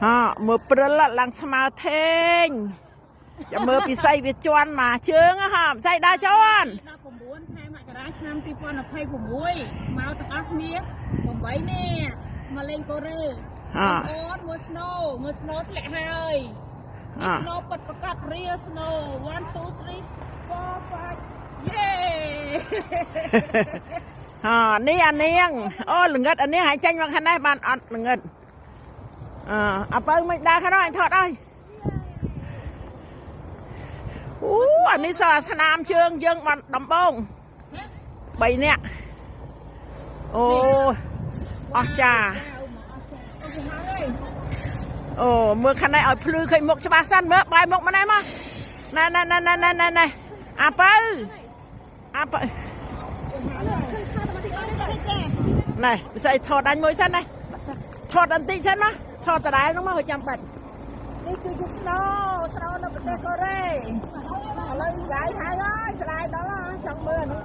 ហ่าមើលព្រិលឡើងស្មើធេងចាំមើលពិសីវាជន់មកជើងហ่าពិសីដើរជន់ 19ខែមករាឆ្នាំ2026មកទាំងអស់គ្នា8នាក់មកលេងកូរ៉េ ហា អូនមើល snow មើល snow ធ្លាក់ហើយ អា snow ពិតប្រាកដ real snow 1 2 3 4 5យេ ហានេះអានាងអូល្ងិតអានាងហើយចេញមកខាងនេះបានអត់ល្ងិតអើអាបើមិនដើរខាងនោះអញថតឲ្យអូអានេះសោះអាស្នាមជើងយើងបានដំបង3នាក់អូអស់ចាអូមើលខាងនេះឲ្យភ្លឺឃើញមុខច្បាស់សិនមើលបាយមុខមកនេះមកណែណែណែណែណែណែណែអាបើអាបើ ណែពិសីថតអញមួយសិនណាថតអន្តិចសិនណាថតដដែលនោះមកឲ្យចាំបាច់នេះគឺជា snow snow នៅប្រទេសកូរ៉េឥឡូវកាយហើយហើយស្ដាយដល់ហើយចង់មើលអានោះវិញ។